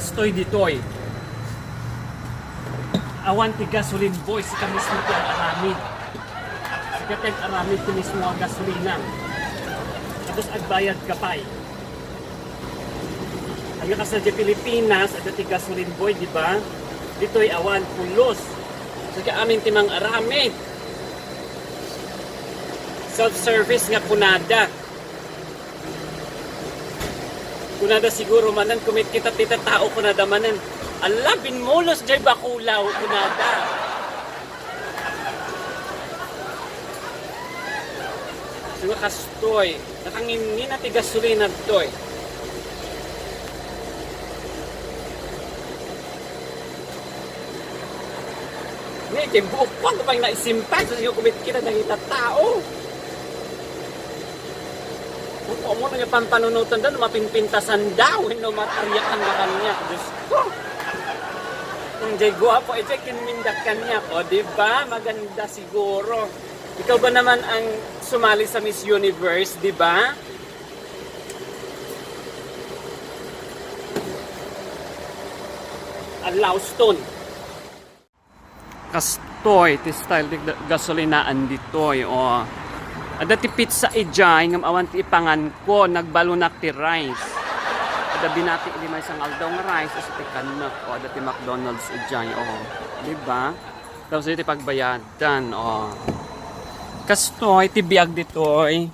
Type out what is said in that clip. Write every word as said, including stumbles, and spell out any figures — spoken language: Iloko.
Kastoy ditoy. Awan ti gasoline boy, sika mismo ti aramid. Sika ti aramid ti mismo a gasolina. Tapos agbayad ka pay. Ang nakas na di Pilipinas, adda ti gasoline boy, di ba? Ditoy awan, pulos. Sika amin ti mang aramid. Self-service nga kunada. Kunada siguro manen, kumit kita ti tao, kunada manen, "Ala, binmulos jay bakulaw," kunada. Siguro kastoy, nakangimngina ti gasolina ditoy. Ni, ti buok ko, pag naisimpag, sa inyo kumit kita, nangita tao. Kung mo nga pampanunutan daw, mapinpintasan daw, no, matariakan na kanya. Diyos ko. Ang jay guwapo, eh, jay kinmindak kanya. O, di ba? Maganda siguro. Ikaw ba naman ang sumali sa Miss Universe, di ba? Ang Lauston. Kastoy ti style ti ga-, gasolinaan ditoy, o. Adda ti pizza idiay, ngem awan ti ipanganko, nagbalunak ti rice. Adda binati idi maysa nga aldaw nga rice, isu ti kannak, o. Adda ti McDonald's idiay, o. Di ba? Tapos iti pagbayadan, o. Kastoy ti biag ditoy.